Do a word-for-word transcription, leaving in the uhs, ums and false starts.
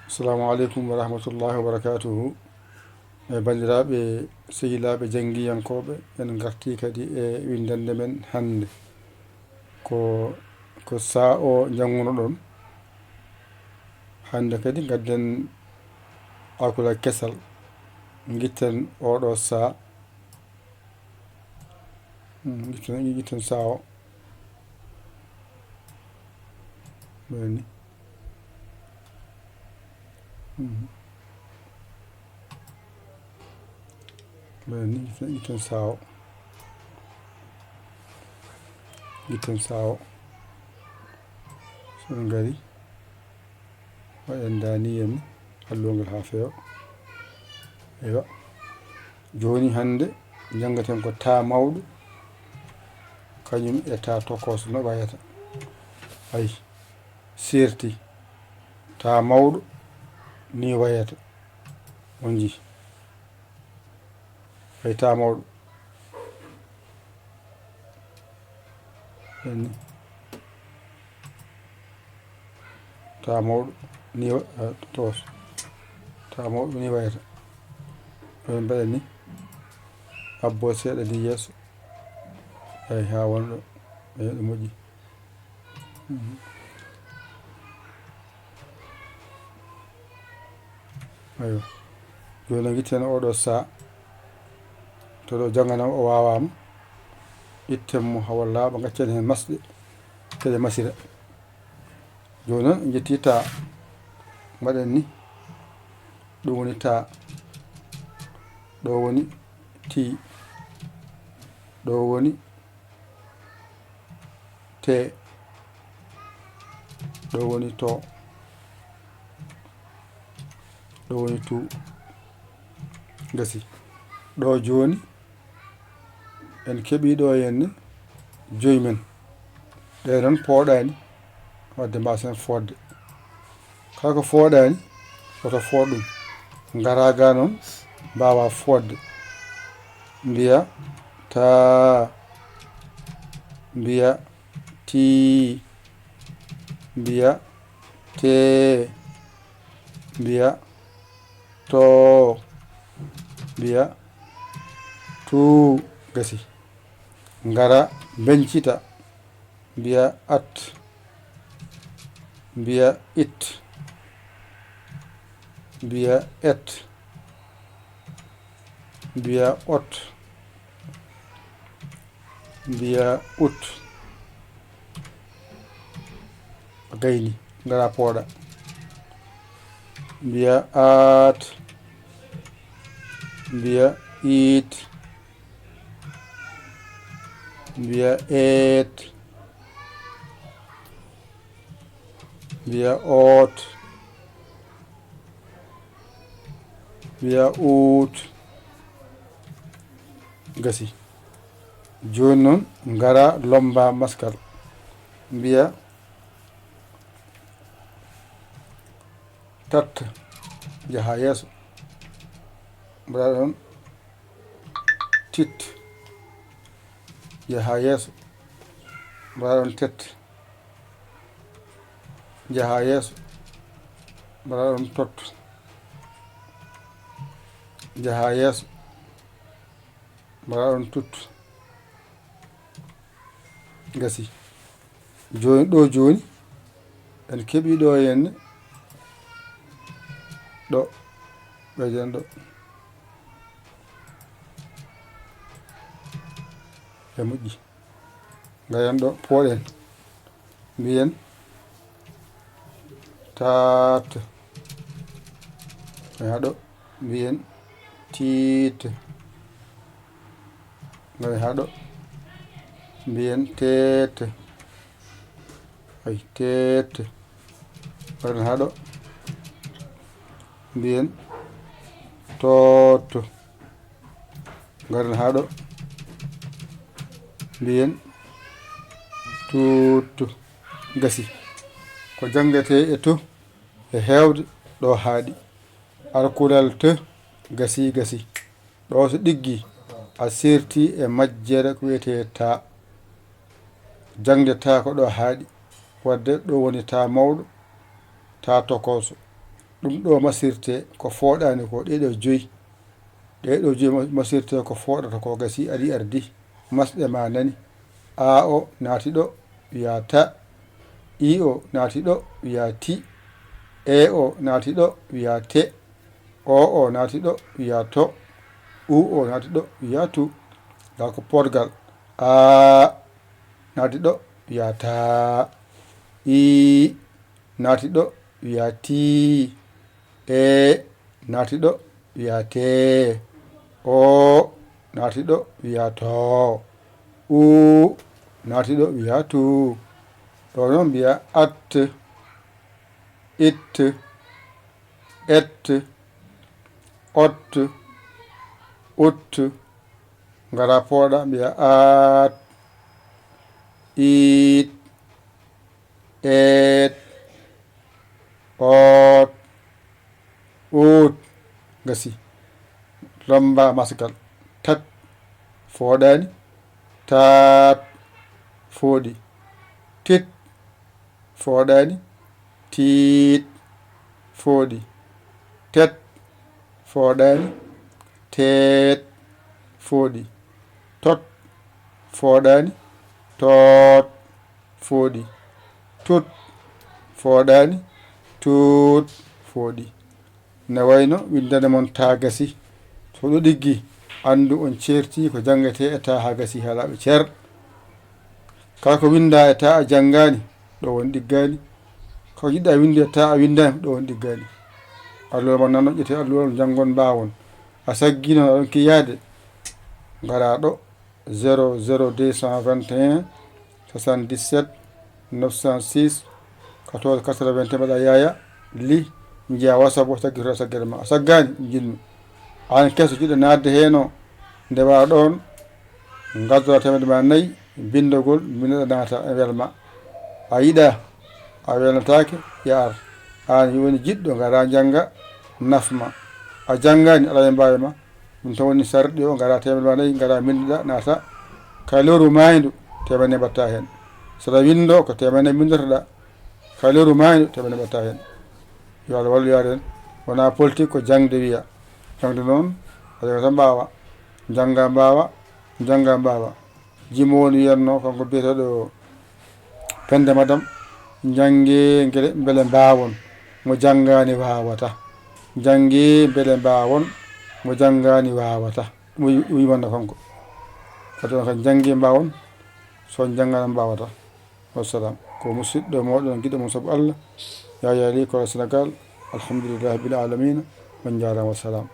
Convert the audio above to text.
Assalamu aleykum wa rahmatullahi wa barakatuhu. E banndiraaɓe, sehilaaɓe, janngiyankooɓe, en ngartii kadi e winndannde men hannde. Ko, ko saa o njanngunoɗon. Hannde kadi ngadden alkulal kesal. Ngitten oɗo saa. Hmm, ngitten, ngitten saa o. Ɓayni. Hmm. Ɓayni, ngitten, ngitten saa o. Ngitten saa o. So en ngari. Waɗen daaniya ni, alluwal ngal haa feewa. Eywa. Jooni hannde, njanngaten ko taa mawɗo, kañum e taa tokooso no wayata. Ay, seerti. Taa mawɗo, ni wayata. On njii. Ay, taa mawɗo. Eni. Taa mawɗo ni wa-, eh, toos. Taa mawɗo ni wayata. Ɓe mbaɗa ni. Abbo seeɗa ni yeeso. Eyi, haa wonɗo. Eyi, ɗo moƴƴi. Mhm. Aywa. Jooni noon, ngitten oɗo saa. To ɗo jannganama o waawaama. Itten mo hawa laaɓa, ngaccen heen masɗe. Kede masira. Jooni noon, en njetti taa. Mbaɗen ni. Ɗum woni taa. Ɗo woni tii. Ɗo woni tee. Ɗo woni too. Ɗo woni tuu. Gasi. Ɗo jooni, en keɓii ɗo henne joyi men. Ɗe noon pooɗaani, wadde mbaasen fooɗde. Kala ko fooɗaani, woto fooɗ ɗum. Ngaraa ga noon, mbaawaa fooɗde. Mbiya taa, mbiya tii, mbiya tee, mbiya too, mbiya tuu. Gasi. Ngara, mbeñcita. Mbiya at. Mbiya it. Mbiya et. Mbiya ot. Mbiya ut. Gayni, ngara pooɗa. Mbiya aat. Mbiya iit. Mbiya eet. Mbiya oot. Mbiya uut. Gasi. Jooni noon, ngara lomba maskal. Mbiya tat. Njaha yeeso. Mbaɗa ɗon tit. Njaha yeeso. Mbaɗa ɗon tet. Njaha yeeso. Mbaɗa ɗon tot. Njaha yeeso. Mbaɗa ɗon tut. Gasi. Jooni ɗo jooni, en keɓii ɗo henne. Ɗo. Ɓeyden ɗo. E moƴƴi. Ngayen ɗo, pooɗen. Mbiyen taat. Ngayen haa ɗo. Mbiyen tiit. Ngayen haa ɗo. Mbiyen teet. Ay, teet. Ngayen haa ɗo. Mbiyen toot. Ngaren haa ɗo. Mbiyen tuut. Gasi. Ko janngetee e to e heewde ɗo haaɗi. Alkulal te gasi gasi. Ɗo so ɗiggi, a seerti e majjere ko wiyetee taa. Jaŋde taa ko ɗo haaɗi. Wadde ɗo woni taa mawɗo, taa tokooso. Ɗum ɗo masirte ko fooɗaani ko ɗee ɗo joyi. Ɗee ɗo joyi ma-, masirte ko fooɗata ko gasi ari ardi. Masɗe ma nani. A o naati ɗo, wiya ta. I o naati ɗo, wiya ti. E o naati ɗo, wiya te. O o naati ɗo, wiya to. U o naati ɗo, wiya tu. Ndaa ko poorgal. A naati ɗo, wiya ta. I naati ɗo, wiya ti. E naati ɗo, wiya te. O naati ɗo, wiya to. U naati ɗo, wiya tu. Ɗo noon mbiya at, it, et, ot, ut. Ngara pooɗa, mbiya aat, iit, eet, oot, uut. Gasi. Lommba masgal. Tat. Fooɗaani. Taat. Fooɗi. Tit. Fooɗaani. Tiit. Fooɗi. Tet. Fooɗaani. Teet. Fooɗi. Tot. Fooɗaani. Toot. Fooɗi. Tut. Fooɗaani. Tuut. Fooɗi. Ne wayno winndande mon taa gasi. So ɗo ɗiggi, anndu on ceerti ko janngetee e taa haa gasi haa laaɓi cer. Kala ko winndaa e taa a janngaani, ɗo won ɗiggaani. Ko jiɗɗaa winnde e taa a winndaani, ɗo won ɗiggaani. Alluwal mon nan, ɗoƴƴete alluwal, njanngon mbaawon. A saggii noon, aɗon kiyaade. Ngaraa ɗo, zéro zéro deux cent vingt et un, soixante-dix-sept, neuf cent six, quatorze quatre-vingt-un, mbaɗa Yaaya Li, njiyaa WhatsApp o, saggitoɗaa saggere ma. A saggaani, njinnu. Aan keso, jiɗɗo naatde heen o, ndewaa ɗoon, ngaddoɗaa teemedde ma nayi, binndagol, mbinndoɗaa, naata e welma. A yiɗaa, a welnataake, ya ar. Aan woni jiɗɗo, ngaraa njannga, naf ma. A janngaani, alaa e mbaawi ma. Ɗum tan woni sarɗi o, ngaraa teemedde ma nayi, ngaraa mbinndoɗaa, naata. Kala lewru maayndu, teemedde mbaɗtaa heen. So aɗa winndoo, ko teemedde mbinndotoɗaa. Kala lewru maayndu, teemedde mbaɗtaa heen. Yo Allah wallu, yo Allah en. Wonaa politik, ko jaŋde wiya. Jaŋde noon, a jannga tan mbaawa. Njannga mbaawa, njannga mbaawa. Jimoowo woni wiyatnoo, kanko biyeteeɗo Pende Madam, "Njanngee ngele mbele mbaawon, mo janngaani waawata. Njanngee mbele mbaawon, mo janngaani waawata." Ɗum o wi-, o wiyanno kanko. Kadi on kadi, njanngee mbaawon, so on njanngaani mbaawata. Wassalam. Ko musidɗo mooɗon, giɗo mon sabu Allah, Yaya Li, Kora Senegal. Alhamdulillahi rabbil alamina. On njaaraama, wassalam.